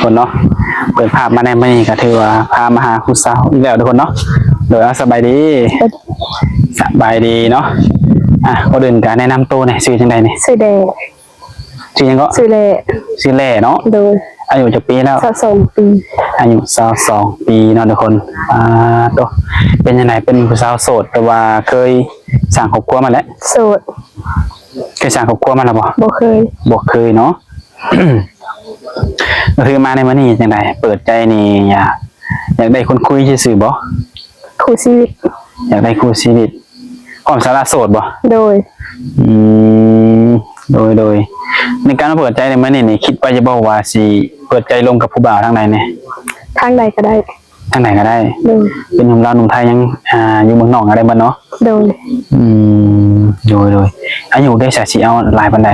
ຄົນເນາະ ເປີດພາບມາໃນມື້ນີ້ກໍຖືວ່າພາມາຫາຜູ້ສາວອີກແລ້ວທຸກຄົນເນາະ. ໂດຍ ເອົາ ສະບາຍດີ ສະບາຍດີເນາະ. ອ່ະ ກ່ອນອື່ນກໍແນະນຳໂຕແດ່ ຊື່ຈັ່ງໃດນີ້? ຊື່ແດ່. ຊື່ຫຍັງເກາະ? ຊື່ແຫຼ. ຊື່ແຫຼເນາະ. ໂດຍ. ອາຍຸຈັກປີແລ້ວ? ຊາວສອງປີ. ອາຍຸຊາວສອງປີເນາະທຸກຄົນ. ອ່າ ໂຕ ເປັນຈັ່ງໃດ ເປັນຜູ້ສາວໂສດ ແຕ່ວ່າເຄີຍສ້າງຄອບຄົວມາແລ້ວ? ໂສດ. ເຄີຍສ້າງຄອບຄົວມາແລ້ວບໍ່? ບໍ່ເຄີຍ. ບໍ່ເຄີຍເນາະ. ກໍຄືມາໃນມື້ນີ້ຈັ່ງໃດ ເປີດໃຈນີ້ ຢາກ ຢາກໄດ້ຄົນຄຸຍຊື່ໆບໍ່? ຄູ່ຊີວິດ. ຢາກໄດ້ຄູ່ຊີວິດ ພ້ອມສາລະໂສດບໍ່? ໂດຍ. ອືມ ໂດຍ ໂດຍ. ໃນການມາເປີດໃຈໃນມື້ນີ້ນີ້ ຄິດໄວ້ຢູ່ບໍ່ວ່າຊິເປີດໃຈລົມກັບຜູ້ບ່າວທາງໃດແດ່? ທາງໃດກໍໄດ້. ທາງໃດກໍໄດ້. ໂດຍ. ເປັນໜຸ່ມລາວໜຸ່ມໄທ ຍັງ ອ່າ ຢູ່ເມືອງນອກກໍໄດ້ເບິດເນາະ? ໂດຍ. ອືມ ໂດຍ ໂດຍ. ອາຍຸເດ ສະ ຊິເອົາຫຼາຍປານໃດ?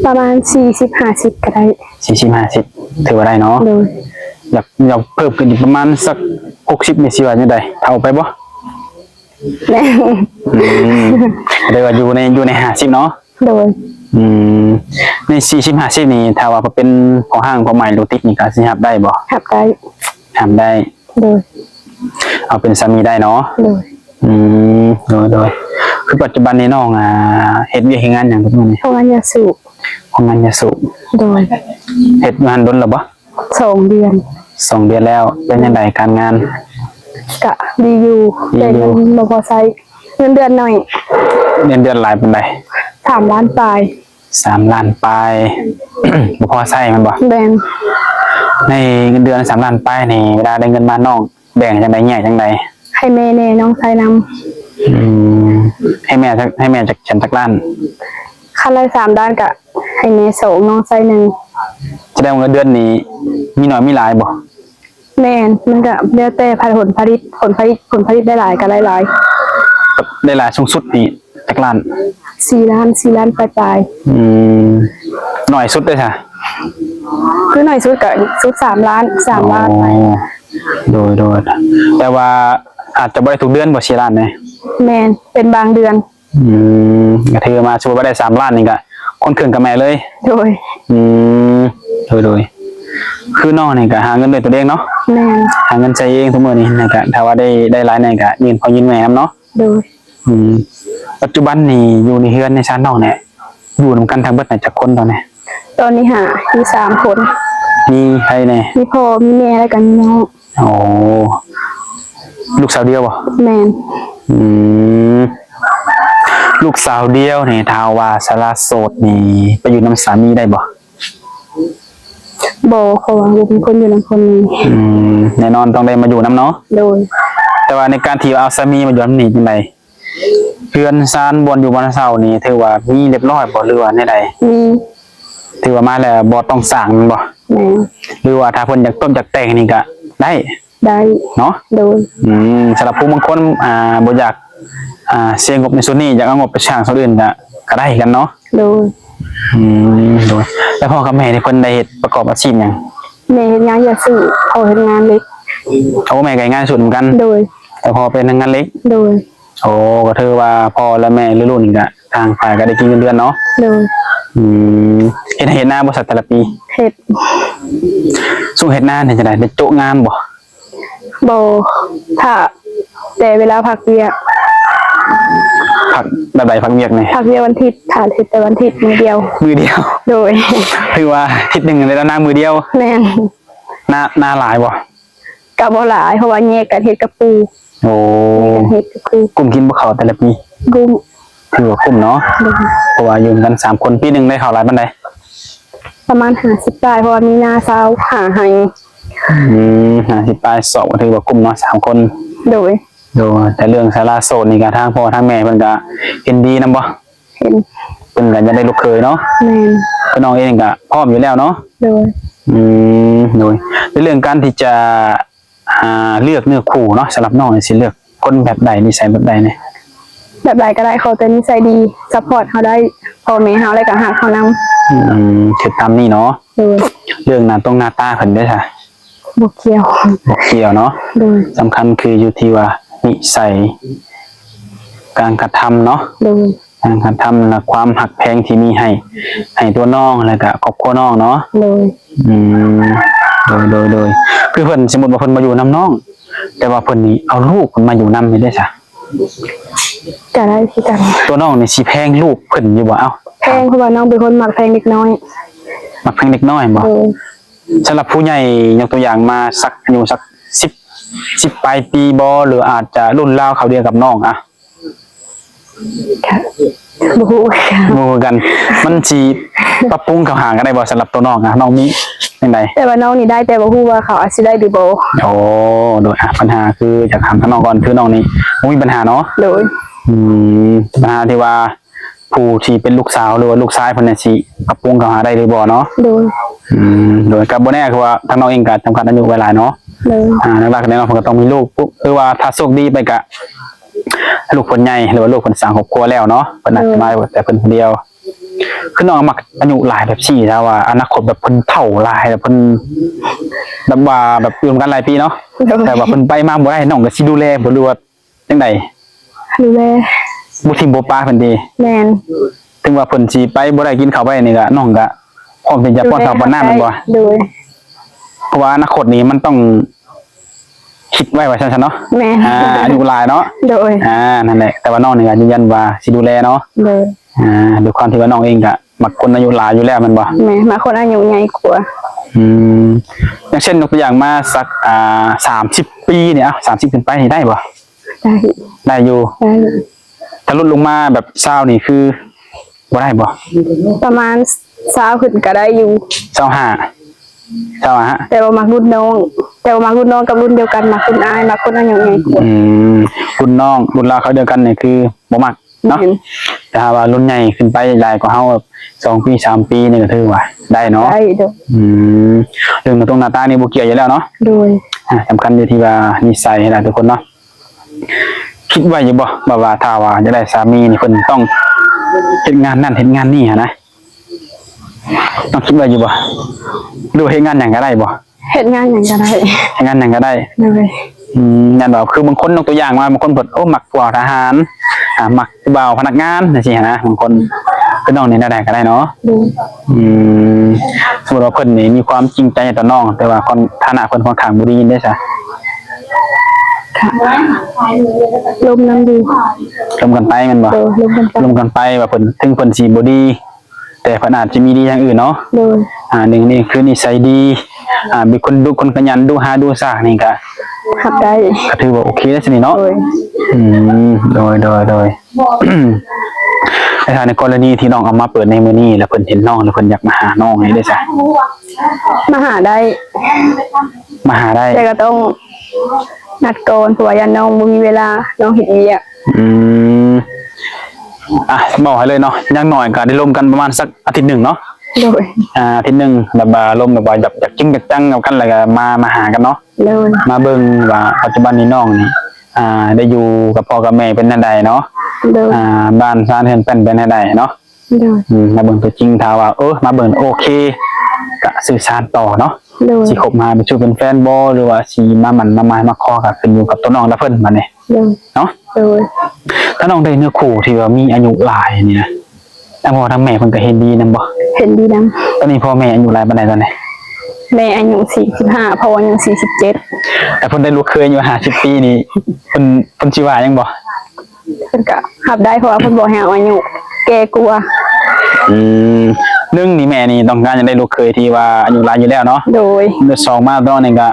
ປະມານສີ່ສິບ ຫ້າສິບກໍໄດ້. ສີ່ສິບ ຫ້າສິບ ຖືວ່າໄດ້ເນາະ? ໂດຍ. ຢາກ ຢາກເພີ່ມຂຶ້ນອີກປະມານສັກຫົກສິບນີ້ ຊິວ່າຈັ່ງໃດ? ເຖົ້າໄປບໍ່? ແມ່ນ. ອືມ ແຕ່ວ່າຢູ່ໃນ ຢູ່ໃນຫ້າສິບເນາະ? ໂດຍ. ອືມ ໃນສີ່ສິບ ຫ້າສິບນີ້ ຖ້າວ່າເປັນພໍ່ຮ້າງພໍ່ໝ້າຍລູກຕິດນີ້ ກໍຊິຮັບໄດ້ບໍ່? ຮັບໄດ້. ຮັບໄດ້. ໂດຍ. ເອົາເປັນສາມີໄດ້ເນາະ? ໂດຍ. ອືມ ໂດຍ ໂດຍ. ຄືປັດຈຸບັນນີ້ນ້ອງ ອ່າ ເຮັດວຽກເຮັດງານຫຍັງທຸກມື້ນີ້? ໂຮງງານຢາສູບ. ໂຮງງານຢາສູບ. ໂດຍ. ເຮັດຢູ່ຫັ້ນດົນແລ້ວບໍ່? ສອງເດືອນ. ສອງເດືອນແລ້ວ. ເປັນຈັ່ງໃດການງານ? ກະດີຢູ່ ດີຢູ່ ແຕ່ເງິນບໍ່ພໍໃຊ້. ເງິນເດືອນໜ້ອຍ. ເງິນເດືອນຫຼາຍປານໃດ? ສາມລ້ານປາຍ. ສາມລ້ານປາຍ ບໍ່ພໍໃຊ້ແມ່ນບໍ່? ແມ່ນ. ໃນເງິນເດືອນສາມລ້ານປາຍນີ້ ເວລາໄດ້ເງິນມາ ນ້ອງແບ່ງຈັ່ງໃດ ແຍກຈັ່ງໃດ? ໃຫ້ແມ່ແດ່ ນ້ອງໃຊ້ນຳ. ອືມ ໃຫ້ແມ່ຈັກ ໃຫ້ແມ່ຈັກ ແມ່ນຈັກລ້ານ? ຄັນໄດ້ສາມລ້ານກະໃຫ້ແມ່ສອງ ນ້ອງໃຊ້ໜຶ່ງ. ສະແດງວ່າເງິນເດືອນນີ້ມີໜ້ອຍມີຫຼາຍບໍ່? ແມ່ນ ມັນກະແລ້ວແຕ່ຜົນຜະລິດ ຜົນຜະລິດ ຜົນຜະລິດໄດ້ຫຼາຍກະໄດ້ຫຼາຍ. ໄດ້ຫຼາຍສູງສຸດນີ້ຈັກລ້ານ? ສີ່ລ້ານ ສີ່ລ້ານປາຍໆ. ອືມ ໜ້ອຍສຸດເດ້ຊະ? ຄືໜ້ອຍສຸດກະສຸດສາມລ້ານ ສາມລ້ານ. ອໍ ໂດຍ ໂດຍ. ແຕ່ວ່າອາດຈະບໍ່ໄດ້ທຸກເດືອນບໍ່ ສີ່ລ້ານນີ້? ແມ່ນ ເປັນບາງເດືອນ. ອືມ ກໍຖືວ່າສົມມຸດວ່າໄດ້ສາມລ້ານນີ້ກໍຄົນເຄິ່ງກັບແມ່ເລີຍ. ໂດຍ. ອືມ ໂດຍ ໂດຍ. ຄືນ້ອງນີ້ກໍຫາເງິນດ້ວຍຕົວເອງເນາະ? ແມ່ນ. ຫາເງິນໃຊ້ເອງທຸກມື້ນີ້ ແລ້ວກໍຖ້າວ່າໄດ້ ໄດ້ຫຼາຍແດ່ກໍຍື່ນພໍ່ຍື່ນແມ່ນຳເນາະ? ໂດຍ. ອືມ ປັດຈຸບັນນີ້ຢູ່ໃນເຮືອນໃນຊານນ້ອງນີ້ ຢູ່ນຳກັນທັງເບິດນະຈັກຄົນຕອນນີ້? ຕອນນີ້ຫາຢູ່ສາມຄົນ. ມີໃຜແດ່? ມີພໍ່ ມີແມ່ ແລ້ວກໍມີນ້ອງ. ໂອ້ ລູກສາວດຽວບໍ່? ແມ່ນ. ອືມ ລູກສາວດຽວນີ້ ຖ້າວ່າສາລະໂສດນີ້ ໄປຢູ່ນຳສາມີໄດ້ບໍ່? ບໍ່ ເພາະວ່າບໍ່ມີຄົນຢູ່ນຳຄົນນີ້. ອືມ ແນ່ນອນຕ້ອງໄດ້ມາຢູ່ນຳເນາະ? ໂດຍ. ແຕ່ວ່າໃນການທີ່ເອົາສາມີມາຢູ່ນຳນີ້ຈັ່ງໃດ? ເຮືອນຊານ ບ່ອນຢູ່ບ່ອນເຊົານີ້ ຖືວ່າມີຮຽບຮ້ອຍບໍ່ ຫຼືວ່າແນວໃດ? ມີ. ຖືວ່າມາແລ້ວບໍ່ຕ້ອງສ້າງແມ່ນບໍ່? ແມ່ນ. ຫຼືວ່າຖ້າເພິ່ນຢາກຕົບຢາກແຕ່ງນີ້ກະໄດ້? ໄດ້. ເນາະ? ໂດຍ. ອືມ ສຳລັບຜູ້ບາງຄົນ ອ່າ ບໍ່ຢາກ ອ່າ ເສຍງົບໃນສ່ວນນີ້ ຢາກເອົາງົບໄປສ້າງສ່ວນອື່ນກະ ກະໄດ້ຄືກັນເນາະ? ໂດຍ. ອືມ ໂດຍ. ແລ້ວພໍ່ກັບແມ່ນີ້ເພິ່ນໄດ້ເຮັດປະກອບອາຊີບຫຍັງ? ແມ່ເຮັດງານຢາສູບ ພໍ່ເຮັດງານເຫຼັກ. ໂອ້ ແມ່ກໍເຮັດງານສູບນຳກັນ? ໂດຍ. ແລ້ວພໍ່ເປັນພະນັກງານເຫຼັກ? ໂດຍ. ໂອ້ ກໍຖືວ່າພໍ່ ແລະ ແມ່ ຫຼືລູກນີ້ກະ ຕ່າງຝ່າຍກໍໄດ້ກິນເງິນເດືອນເນາະ? ໂດຍ. ອືມ ເຮັດໄຮ່ເຮັດນາບໍ່ ແຕ່ລະປີ? ເຮັດ. ຊ່ວງເຮັດນານີ້ຈັ່ງໃດ ໄດ້ໂຈະງາມບໍ່? ບໍ່ ຖ້າແຕ່ເວລາພັກວຽກ. ພັກແບບໃດ ພັກວຽກນີ້? ພັກວຽກວັນທິດ ຖ້າເຮັດແຕ່ວັນທິດມື້ດຽວ. ມື້ດຽວ? ໂດຍ. ຖືວ່າທິດໜຶ່ງໄດ້ນາມື້ດຽວ? ແມ່ນ. ນາ ນາຫຼາຍບໍ່? ກໍບໍ່ຫຼາຍ ເພາະວ່າແຍກກັນເຮັດກັບປູ່. ໂອ້ ແຍກກັນເຮັດກັບປູ່. ກຸ້ມກິນບໍ່ເຂົ້າແຕ່ລະປີ? ກຸ້ມ. ຖືວ່າກຸ້ມເນາະ? ໂດຍ. ເພາະວ່າຢູ່ນຳກັນສາມຄົນ ປີໜຶ່ງໄດ້ເຂົ້າຫຼາຍປານໃດ? ປະມານຫ້າສິບປາຍ ເພາະວ່າມີນາຊາວຫ້າໄຮ່. ອືມ ຫ້າສິບປາຍສອບ ກໍຖືວ່າກຸ້ມເນາະ ສາມຄົນ. ໂດຍ. ໂດຍ. ແຕ່ເລື່ອງສາລະໂສດນີ້ກະ ທາງພໍ່ທາງແມ່ເພິ່ນກະເຫັນດີນຳບໍ່? ເຫັນ. ເພິ່ນກໍຢາກໄດ້ລູກເຂີຍເນາະ? ແມ່ນ. ຄືນ້ອງເອງກໍພ້ອມຢູ່ແລ້ວເນາະ? ໂດຍ. ອືມ ໂດຍ. ໃນເລື່ອງການທີ່ຈະ ອ່າ ເລືອກເນື້ອຄູ່ເນາະ ສຳລັບນ້ອງນີ້ຊິເລືອກຄົນແບບໃດ ນິໄສແບບໃດແດ່? ແບບໃດກໍໄດ້ ຂໍແຕ່ນິໄສດີ ຊັບພອດເຮົາໄດ້ ພໍ່ແມ່ເຮົາ ແລ້ວກໍຮັກເຮົານຳ. ອືມ ຖືກຕາມນີ້ເນາະ? ໂດຍ. ເລື່ອງໜ້າຕົງໜ້າຕາເພິ່ນເດ້ຊະ? ບໍ່ກ່ຽວ. ບໍ່ກ່ຽວເນາະ? ໂດຍ. ສຳຄັນຄືຢູ່ທີ່ວ່ານິໄສ ການກະທຳເນາະ? ໂດຍ. ທາງການທຳ ແລະ ຄວາມຮັກແພງທີ່ມີໃຫ້ ໃຫ້ຕົວນ້ອງ ແລະ ກະຄອບຄົວນ້ອງເນາະ. ໂດຍ ອືມ ໂດຍ ໂດຍ ໂດຍ ຄືເພິ່ນ ສົມມຸດວ່າເພິ່ນມາຢູ່ນຳນ້ອງ ແຕ່ວ່າເພິ່ນນີ້ເອົາລູກເພິ່ນມາຢູ່ນຳນີ້ເດ້ຊະ? ກະໄດ້ຄືກັນ. ຕົວນ້ອງນີ້ຊິແພງລູກເພິ່ນຢູ່ບໍ່? ເອົ້າ ແພງ ເພາະວ່ານ້ອງເປັນຄົນມັກແພງເດັກນ້ອຍ. ມັກແພງເດັກນ້ອຍບໍ່? ໂດຍ. ສຳລັບຜູ້ໃຫຍ່ ຍົກຕົວຢ່າງມາ ສັກ ອາຍຸສັກສິບ ສິບປາຍປີບໍ່ ຫຼືອາດຈະລຸ້ນລາວເຂົ້າດຽວກັບນ້ອງ ອະ? ກະບໍ່ຮູ້ຄືກັນ. ບໍ່ຮູ້ຄືກັນ. ມັນຊິປັບປຸງເຂົ້າຫາກັນໄດ້ບໍ່ ສຳລັບຕົວນ້ອງອະ? ນ້ອງມີຈັ່ງໃດ? ແຕ່ວ່ານ້ອງນີ້ໄດ້ ແຕ່ບໍ່ຮູ້ວ່າເຂົາອາດຊິໄດ້ຫຼືບໍ່. ໂອ້ ໂດຍ ອະ ບັນຫາຄື ຢາກຖາມທາງນ້ອງກ່ອນ ຄືນ້ອງນີ້ບໍ່ມີບັນຫາເນາະ? ໂດຍ. ອືມ ບັນຫາທີ່ວ່າ ຜູ້ທີ່ເປັນລູກສາວ ຫຼືວ່າລູກຊາຍເພິ່ນນີ້ ຊິປັບປຸງເຂົ້າຫາໄດ້ຫຼືບໍ່ເນາະ? ໂດຍ. ອືມ ໂດຍ ກໍບໍ່ແນ່ ຄືວ່າທາງນ້ອງເອງກໍຈຳກັດອາຍຸໄວ້ຫຼາຍເນາະ. ໂດຍ. ອ່າ ຫຼັກໆແນ່ນອນ ເພິ່ນກໍຕ້ອງມີລູກ ຫຼືວ່າຖ້າໂຊກດີໄປກໍ ລູກເພິ່ນໃຫຍ່ ຫຼືວ່າລູກເພິ່ນສ້າງຄອບຄົວແລ້ວເນາະ ເພິ່ນອາດຈະມາແຕ່ເພິ່ນຜູ້ດຽວ. ໂດຍ. ຄືນ້ອງມັກອາຍຸຫຼາຍແບບຊີ້ ຖ້າວ່າອະນາຄົດແບບເພິ່ນເຖົ້າຫຼາຍ ແລ້ວເພິ່ນແບບວ່າ ແບບຢູ່ນຳກັນຫຼາຍປີເນາະ. ໂດຍ. ແຕ່ວ່າເພິ່ນໄປມາບໍ່ໄດ້ ນ້ອງກໍຊິດູແລບໍ່ ຫຼືວ່າ ຈັ່ງໃດ? ດູແລ ບໍ່ຖິ້ມບໍ່ປະເພິ່ນຕິ? ແມ່ນ. ເຖິງວ່າເພິ່ນຊິໄປບໍ່ໄດ້ ກິນເຂົ້າໄປນີ້ກະ ນ້ອງກະພ້ອມທີ່ຈະປ້ອນເຂົ້າປ້ອນນ້ຳແມ່ນບໍ່? ໂດຍ. ເພາະວ່າອະນາຄົດນີ້ມັນຕ້ອງຄິດໄວ້ວ່າຊັ້ນຊະເນາະ. ແມ່ນ. ອ່າ ອາຍຸຫຼາຍເນາະ. ໂດຍ. ອ່າ ນັ້ນແຫຼະ ແຕ່ວ່ານ້ອງນີ້ກະຢືນຢັນວ່າຊິດູແລເນາະ. ໂດຍ. ອ່າ ດ້ວຍຄວາມທີ່ວ່ານ້ອງເອງກະມັກຄົນອາຍຸຫຼາຍຢູ່ແລ້ວແມ່ນບໍ່? ແມ່ນ ມັກຄົນອາຍຸໃຫຍ່ກວ່າ. ອືມ ຢ່າງເຊັ່ນ ຍົກຕົວຢ່າງມາສັກ ອ່າ ສາມສິບປີນີ້ ເອົ້າ ສາມສິບຂຶ້ນໄປນີ້ໄດ້ບໍ່? ໄດ້ ໄດ້ຢູ່. ໄດ້. ຖ້າຫຼຸດລົງມາແບບຊາວນີ້ຄືບໍ່ໄດ້ບໍ່? ປະມານຊາວຂຶ້ນກໍໄດ້ຢູ່. ຊາວຫ້າ ຊາວຫ້າ ແຕ່ວ່າມັກລຸ້ນນ້ອງ ແຕ່ວ່າມັກລຸ້ນນ້ອງກັບລຸ້ນດຽວກັນ ມັກລຸ້ນອ້າຍ ມັກຄົນອາຍຸໃຫຍ່ກວ່າ. ອືມ ລຸ້ນນ້ອງ ລຸ້ນລາວເຂົ້າດຽວກັນນີ້ຄືບໍ່ມັກເນາະ. ແມ່ນ. ແຕ່ຖ້າວ່າລຸ້ນໃຫຍ່ຂຶ້ນໄປຫຼາຍກວ່າເຮົາ ສອງປີ ສາມປີນີ້ກໍຖືວ່າໄດ້ເນາະ. ໄດ້. ໂດຍ. ອືມ ເລື່ອງໜ້າຕົງໜ້າຕານີ້ບໍ່ກ່ຽວຢູ່ແລ້ວເນາະ. ໂດຍ. ອ່າ ສຳຄັນຢູ່ທີ່ວ່ານິໄສຫັ້ນລະທຸກຄົນເນາະ. ຄິດໄວ້ຢູ່ບໍ່ ແບບວ່າຖ້າວ່າຢາກໄດ້ສາມີນີ້ ເພິ່ນຕ້ອງເຮັດງານນັ້ນເຮັດງານນີ້ຫັ້ນນະ? ນ້ອງຄິດໄວ້ຢູ່ບໍ່? ຫຼືວ່າເຮັດງານຫຍັງກໍໄດ້ບໍ່? ເຮັດງານຫຍັງກໍໄດ້. ເຮັດງານຫຍັງກໍໄດ້. ໂດຍ. ອືມ ຢ້ານວ່າຄືບາງຄົນ ຍົກຕົວຢ່າງວ່າ ບາງຄົນເພິ່ນ ໂອ້ ມັກຜູ້ບ່າວທະຫານ ອ່າ ມັກຜູ້ບ່າວພະນັກງານ ຈັ່ງຊີ້ຫັ້ນນະ ບາງຄົນ. ຄືນ້ອງນີ້ແນວໃດກໍໄດ້ເນາະ. ໂດຍ. ອືມ ສົມມຸດວ່າເພິ່ນນີ້ມີຄວາມຈິງໃຈຕໍ່ນ້ອງ ແຕ່ວ່າຄອນ ຖານະເພິ່ນຄ່ອນຂ້າງບໍ່ດີເດ້ຊະ? ກໍລົມນຳຢູ່. ລົມກັນໄປແມ່ນບໍ່? ໂດຍ ລົມກັນໄປ. ລົມກັນໄປວ່າເພິ່ນ ເຖິງເພິ່ນຊິບໍ່ດີ ແຕ່ເພິ່ນອາດຈະມີດີຢ່າງອື່ນເນາະ. ໂດຍ. ອ່າ ໜຶ່ງນີ້ຄືນິໄສດີ ອ່າ ເປັນຄົນດຸ ຄົນຂະຫຍັນ ດຸຫາດຸສານີ້ກະຮັບໄດ້ ກະຖືວ່າໂອເຄແລ້ວຊັ້ນນີ້ເນາະ. ໂດຍ. ອືມ ໂດຍ ໂດຍ ໂດຍ. ແຕ່ຖ້າໃນກໍລະນີທີ່ນ້ອງເອົາມາເປີດໃນມື້ນີ້ ແລ້ວເພິ່ນເຫັນນ້ອງ ແລ້ວເພິ່ນຢາກມາຫານ້ອງນີ້ເດ້ຊະ? ມາຫາໄດ້. ມາຫາໄດ້ ແຕ່ກໍຕ້ອງນັດກ່ອນ ເພາະວ່າຢ້ານນ້ອງບໍ່ມີເວລາ ນ້ອງເຮັດວຽກ. ອືມ ອ່ະ ເວົ້າໃຫ້ເລີຍເນາະ ຢ່າງໜ້ອຍກໍໄດ້ລົມກັນປະມານສັກອາທິດໜຶ່ງເນາະ. ໂດຍ. ອ່າ ອາທິດໜຶ່ງ ແບບວ່າລົມ ແບບວ່າຢາກ ຢາກຈິງຢາກຈັງກັບກັນ ແລ້ວກໍມາ ມາຫາກັນເນາະ. ໂດຍ. ມາເບິ່ງວ່າປັດຈຸບັນນີ້ນ້ອງນີ້ ອ່າ ໄດ້ຢູ່ກັບພໍ່ກັບແມ່ເປັນແນວໃດເນາະ. ໂດຍ. ອ່າ ບ້ານຊານເຮືອນແປ້ນເປັນແນວໃດເນາະ. ໂດຍ. ອືມ ມາເບິ່ງຕົວຈິງ ຖ້າວ່າ ເອີ ມາເບິ່ງໂອເຄ ກະສື່ສານຕໍ່ເນາະ. ໂດຍ. ຊິຄົບຫາເປັນຊູ່ເປັນແຟນບໍ່ ຫຼືວ່າຊິມາໝັ້ນມາໝາຍມາຂໍ ກະຂຶ້ນຢູ່ກັບຕົວນ້ອງລະເພິ່ນບາດນີ້. ໂດຍ. ເນາະ. ໂດຍ. ຖ້ານ້ອງໄດ້ເນື້ອຄູ່ທີ່ວ່າມີອາຍຸຫຼາຍນີ້ນະ ທັງພໍ່ທັງແມ່ເພິ່ນກໍເຫັນດີນຳບໍ່? ເຫັນດີນຳ. ຕອນນີ້ພໍ່ແມ່ອາຍຸຫຼາຍປານໃດຕອນນີ້? ແມ່ອາຍຸສີ່ສິບຫ້າ ພໍ່ອາຍຸສີ່ສິບເຈັດ. ຖ້າເພິ່ນໄດ້ລູກເຂີຍອາຍຸຫ້າສິບປີນີ້ ເພິ່ນ ເພິ່ນຊິວ່າຫຍັງບໍ່? ເພິ່ນກໍຮັບໄດ້ ເພາະວ່າເພິ່ນບໍ່ໃຫ້ເອົາອາຍຸແກ່ກວ່າ. ອືມ ໜຶ່ງນີ້ແມ່ນີ້ຕ້ອງການຢາກໄດ້ລູກເຂີຍທີ່ວ່າອາຍຸຫຼາຍຢູ່ແລ້ວເນາະ. ໂດຍ. ສອງມາຕອນນີ້ກ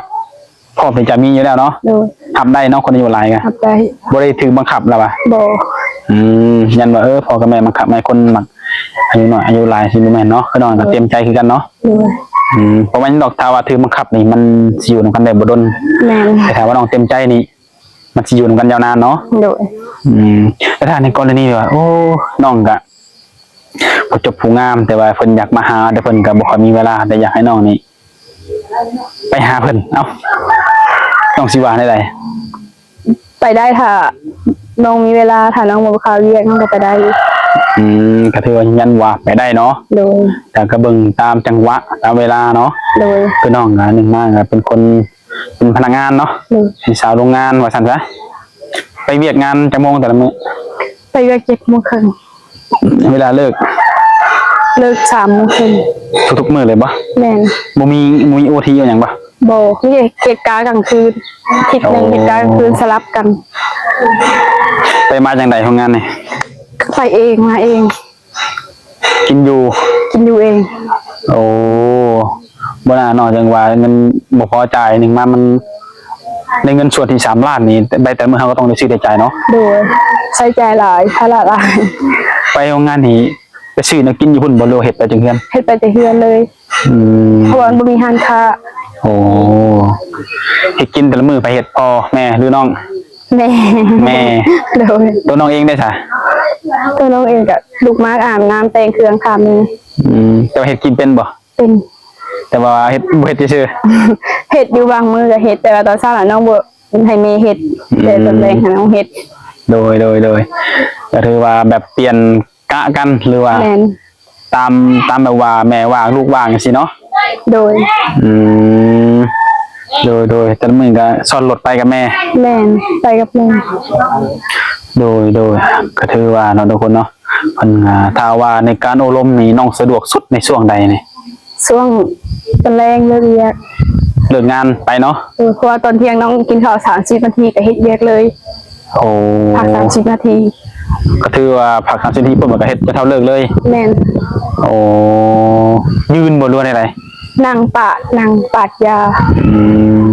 ໍພ້ອມທີ່ຈະມີຢູ່ແລ້ວເນາະ. ໂດຍ. ຮັບໄດ້ເນາະ ຄົນອາຍຸຫຼາຍກໍຮັບໄດ້. ບໍ່ໄດ້ຖືກບັງຄັບລະຫວາ? ບໍ່. ອືມ ຢ້ານວ່າ ເອີ ພໍ່ກັບແມ່ບັງຄັບໃຫ້ຄົນມັກອາຍຸນ້ອຍອາຍຸຫຼາຍ ຊິບໍ່ແມ່ນເນາະ. ຄືນ້ອງກໍເຕັມໃຈຄືກັນເນາະ. ໂດຍ. ອືມ ເພາະວ່າຫຍັງດອກ ຖ້າວ່າຖືກບັງຄັບນີ້ ມັນຊິຢູ່ນຳກັນໄດ້ບໍ່ດົນ. ແມ່ນ. ແຕ່ຖ້າວ່ານ້ອງເຕັມໃຈນີ້ ມັນຊິຢູ່ນຳກັນຍາວນານເນາະ. ໂດຍ. ອືມ ແຕ່ຖ້າໃນກໍລະນີທີ່ວ່າ ໂອ້ ນ້ອງກະຜູ້ຈົບຜູ້ງາມ ແຕ່ວ່າເພິ່ນຢາກມາຫາ ແຕ່ເພິ່ນກະບໍ່ຄ່ອຍມີເວລາ ແຕ່ຢາກໃຫ້ນ້ອງນີ້ໄປຫາເພິ່ນ ເອົ້າ ນ້ອງຊິວ່າແນວໃດ? ໄປໄດ້ ຖ້ານ້ອງມີເວລາ ຖ້ານ້ອງບໍ່ຄາວຽກ ນ້ອງກໍໄປໄດ້. ອືມ ກໍຖືວ່າຢືນຢັນວ່າໄປໄດ້ເນາະ. ໂດຍ. ແຕ່ກໍເບິ່ງຕາມຈັງຫວະ ຕາມເວລາເນາະ. ໂດຍ. ຄືນ້ອງກໍໜຶ່ງມາກໍເປັນຄົນ ເປັນພະນັກງານເນາະ. ໂດຍ. ເປັນສາວໂຮງງານວ່າຊັ້ນຊະ. ໄປວຽກງານຈັກໂມງແຕ່ລະມື້? ໄປວຽກເຈັດໂມງເຄິ່ງ. ເວລາເລີກ ເລີກສາມໂມງເຄິ່ງ ທຸກໆມື້ເລີຍບໍ່? ແມ່ນ. ບໍ່ມີ ບໍ່ມີໂອທີຫຍັງບໍ່? ບໍ່ ມີແຕ່ເຮັດກະກາງຄືນ ທິດໜຶ່ງ ໂອ້ ເຮັດກະກາງຄືນສະຫຼັບກັນ. ໄປມາຈັ່ງໃດໂຮງງານນີ້? ໄປເອງ ມາເອງ. ກິນຢູ່ ກິນຢູ່ເອງ. ໂອ້ ບໍ່ໜ້າເນາະ ຈັ່ງວ່າເງິນບໍ່ພໍຈ່າຍ ໜຶ່ງມາມັນ ໃນເງິນສ່ວນທີ່ສາມລ້ານນີ້ ໄປແຕ່ລະມື້ເຮົາກໍຕ້ອງໄດ້ຊື້ໄດ້ຈ່າຍເນາະ. ໂດຍ ໃຊ້ຈ່າຍຫຼາຍ ພາລະຫຼາຍ. ໄປໂຮງງານນີ້ ໄປຊື້ແນວກິນຢູ່ພຸ້ນບໍ່ ຫຼືວ່າເຮັດໄປແຕ່ເຮືອນ? ເຮັດໄປແຕ່ເຮືອນເລີຍ. ອືມ ເພາະວ່າມັນບໍ່ມີຮ້ານຄ້າ. ໂອ້ ເຮັດກິນແຕ່ລະມື້ໃຜເຮັດ ພໍ່ ແມ່ ຫຼືນ້ອງ? ແມ່. ແມ່. ໂດຍ. ຕົວນ້ອງເອງເດຊະ? ຕົວນ້ອງເອງກະລຸກມາອາບນ້ຳແຕ່ງເຄື່ອງຖ້າມີ. ອືມ ແຕ່ວ່າເຮັດກິນເປັນບໍ່? ເປັນ. ແຕ່ວ່າເຮັດ ບໍ່ເຮັດຊື່ໆ? ເຮັດຢູ່ບາງມື້ກະເຮັດ ແຕ່ວ່າຕອນເຊົ້ານະນ້ອງບໍ່ ໃຫ້ແມ່ເຮັດ. ອືມ ແຕ່ຕອນແລງໃຫ້ນ້ອງເຮັດ. ໂດຍ ໂດຍ ໂດຍ. ກະຖືວ່າແບບປ່ຽນ ກະກັນ ຫຼືວ່າ ແມ່ນ ຕາມ ຕາມແບບວ່າແມ່ວ່າງ ລູກວ່າງຈັ່ງຊີ້ເນາະ. ໂດຍ. ອືມ ໂດຍ ໂດຍ. ແຕ່ລະມື້ກະຊ້ອນລົດໄປກັບແມ່? ແມ່ນ ໄປກັບແມ່. ໂດຍ ໂດຍ. ກະຖືວ່າເນາະ ທຸກຄົນເນາະ ເພິ່ນ ອ່າ ຖ້າວ່າໃນການໂອ້ລົມນີ້ ນ້ອງສະດວກສຸດໃນຊ່ວງໃດນີ້? ຊ່ວງຕອນແລງເລີກວຽກ ເລີກງານໄປເນາະ. ເອີ ເພາະວ່າຕອນທ່ຽງນ້ອງກິນເຂົ້າສາມສິບນາທີກະເຮັດວຽກເລີຍ. ໂອ້ ພັກສາມສິບນາທີ. ກະຖືວ່າພັກສາມສິບນາທີປຸບ ແລ້ວກະເຮັດຈົນເທົ່າເລີກເລີຍ. ແມ່ນ. ໂອ້ ຢືນບໍ່ ຫຼືວ່າແນວໃດ? ນັ່ງປາດ ນັ່ງປາດຢາ. ອືມ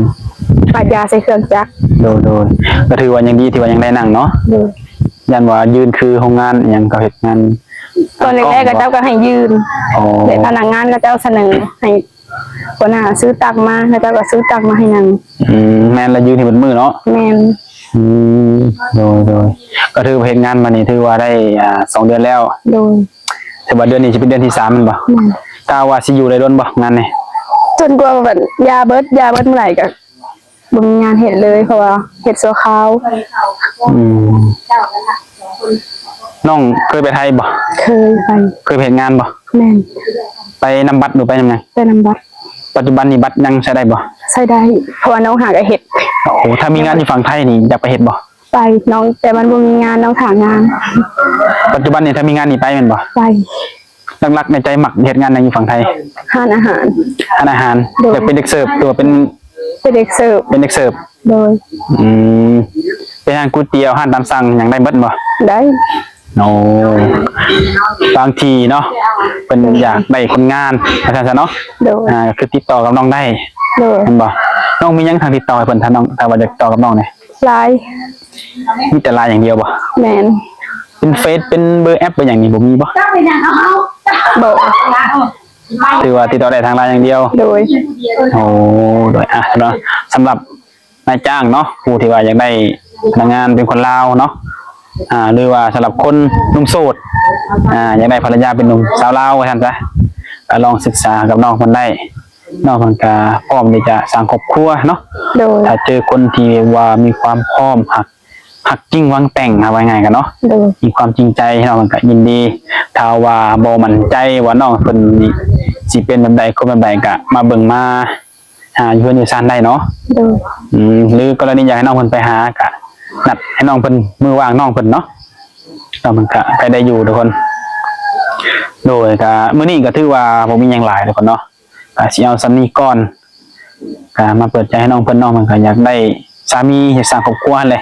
ປາດຢາໃສ່ເຄື່ອງຈັກ. ໂດຍ ໂດຍ. ກະຖືວ່າຍັງດີທີ່ວ່າຍັງໄດ້ນັ່ງເນາະ. ໂດຍ. ຢ້ານວ່າຢືນຄືໂຮງງານຫຍັງ ເຂົາເຮັດງານ ຕອນແລກໆ ເຂົາເຈົ້າກະໃຫ້ຢືນ. ອໍ ແລະພະນັກງານເຂົາເຈົ້າສະເໜີໃຫ້ ຫົວໜ້າຊື້ຕັກມາ ເຂົາເຈົ້າກະຊື້ຕັກມາໃຫ້ນັ່ງ. ອືມ ແມ່ນລະ ຢືນໃຫ້ເບິດມື້ເນາະ. ແມ່ນ. ອືມ ໂດຍ ໂດຍ. ກະຖືວ່າເຮັດງານມານີ້ ຖືວ່າໄດ້ ອ່າ ສອງເດືອນແລ້ວ. ໂດຍ. ຖືວ່າເດືອນນີ້ຊິເປັນເດືອນທີສາມແມ່ນບໍ່? ແມ່ນ. ກະວ່າຊິຢູ່ໄດ້ດົນບໍ່ງານນີ້? ຈົນກວ່າແບບຢາເບິດ ຢາເບິດເມື່ອໃດກະ ບໍ່ມີງານເຮັດເລີຍ ເພາະວ່າເຮັດຊົ່ວຄາວ. ອືມ ນ້ອງເຄີຍໄປໄທບໍ່? ເຄີຍໄປ. ເຄີຍໄປເຮັດງານບໍ່? ແມ່ນ. ໄປນຳບັດ ຫຼືໄປນຳຫຍັງ? ໄປນຳບັດ. ປັດຈຸບັນນີ້ບັດຍັງໃຊ້ໄດ້ບໍ່? ໃຊ້ໄດ້ ເພາະວ່ານ້ອງຫາກະເຮັດ. ໂອ້ ຖ້າມີງານຢູ່ຝັ່ງໄທນີ້ຢາກໄປເຮັດບໍ່? ໄປ ນ້ອງ ແຕ່ມັນບໍ່ມີງານ ນ້ອງຖ້າງານ. ປັດຈຸບັນນີ້ຖ້າມີງານນີ້ໄປແມ່ນບໍ່? ໄປ. ຫຼັກໆໃນໃຈມັກເຮັດງານຫຍັງຢູ່ຝັ່ງໄທ? ຮ້ານອາຫານ. ຮ້ານອາຫານ. ໂດຍ. ຢາກເປັນເດັກເສີບ ຫຼືວ່າເປັນ ເປັນເດັກເສີບ. ເປັນເດັກເສີບ. ໂດຍ. ອືມ ເປັນຮ້ານກ໋ວຍຕຽວ ຮ້ານຕາມສັ່ງຫຍັງໄດ້ເບິດບໍ່? ໄດ້. ໂອ້ ບາງທີເນາະ ເພິ່ນຢາກໄດ້ຄົນງານ ວ່າຊັ້ນຊະເນາະ. ໂດຍ. ອ່າ ກະຄືຕິດຕໍ່ກັບນ້ອງໄດ້. ໂດຍ. ແມ່ນບໍ່? ນ້ອງມີຫຍັງທາງຕິດຕໍ່ໃຫ້ເພິ່ນ ຖ້ານ້ອງ ຖ້າວ່າຢາກຕິດຕໍ່ກັບນ້ອງນີ້? ໄລນ໌. ມີແຕ່ ໄລນ໌ ຢ່າງດຽວບໍ່? ແມ່ນ. ເປັນເຟສ ເປັນເບີແອັບ ເບີຫຍັງນີ້ບໍ່ມີບໍ່? ບໍ່. ຖືວ່າຕິດຕໍ່ໄດ້ທາງ ໄລນ໌ ຢ່າງດຽວ. ໂດຍ. ໂອ້ ໂດຍ. ອ່ະ ສຳລັບ ສຳລັບນາຍຈ້າງເນາະ ຜູ້ທີ່ວ່າຢາກໄດ້ພະນັກງານເປັນຄົນລາວເນາະ ອ່າ ຫຼືວ່າສຳລັບຄົນໜຸ່ມໂສດ ອ່າ ຢາກໄດ້ພັນລະຍາເປັນໜຸ່ມສາວລາວ ວ່າຊັ້ນຊະ ກະລອງສຶກສາກັບນ້ອງເພິ່ນໄດ້. ນ້ອງເພິ່ນກະພ້ອມທີ່ຈະສ້າງຄອບຄົວເນາະ. ໂດຍ. ຖ້າເຈີຄົນທີ່ວ່າມີຄວາມພ້ອມ ຮັກ ຮັກຈິງຫວັງແຕ່ງ ເອົາວ່າງ່າຍກັນເນາະ. ໂດຍ. ມີຄວາມຈິງໃຈ ນ້ອງເພິ່ນກະຍິນດີ. ຖ້າວ່າບໍ່ໝັ້ນໃຈວ່ານ້ອງເພິ່ນນີ້ຊິເປັນແບບໃດ ຄົນແບບໃດ ກະມາເບິ່ງມາຫາຢູ່ເຮືອນຢູ່ຊານໄດ້ເນາະ. ໂດຍ. ອືມ ຫຼືກໍລະນີຢາກໃຫ້ນ້ອງເພິ່ນໄປຫາ ກະນັດໃຫ້ນ້ອງເພິ່ນ ມື້ວ່າງນ້ອງເພິ່ນເນາະ. ນ້ອງເພິ່ນກະໃກ້ໄດ້ຢູ່ທຸກຄົນ. ໂດຍ. ກະມື້ນີ້ກະຖືວ່າບໍ່ມີຫຍັງຫຼາຍທຸກຄົນເນາະ. ກະຊິເອົາສ່ຳນີ້ກ່ອນ ກະມາເປີດໃຈໃຫ້ນ້ອງເພິ່ນ. ນ້ອງເພິ່ນກະຢາກໄດ້ສາມີ ຢາກສ້າງຄອບຄົວຫັ້ນແຫຼະ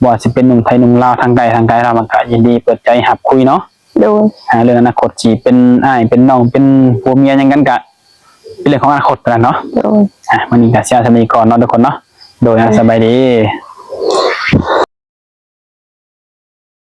ບໍ່ວ່າຊິເປັນໜຸ່ມໄທໜຸ່ມລາວ ທາງໃກ້ທາງໄກ ລາວມັນກະຍິນດີເປີດໃຈຮັບຄຸຍເນາະ. ໂດຍ. ອ່າ ເລື່ອງອະນາຄົດຊິເປັນອ້າຍເປັນນ້ອງ ເປັນຜົວເມຍຫຍັງກັນກະ ເປັນເລື່ອງຂອງອະນາຄົດນັ້ນເນາະ. ໂດຍ. ອ່ະ ມື້ນີ້ກະຊິເອົາສ່ຳນີ້ກ່ອນເນາະທຸກຄົນເນາະ. ໂດຍ. ໂດຍ. ສະບາຍດີ.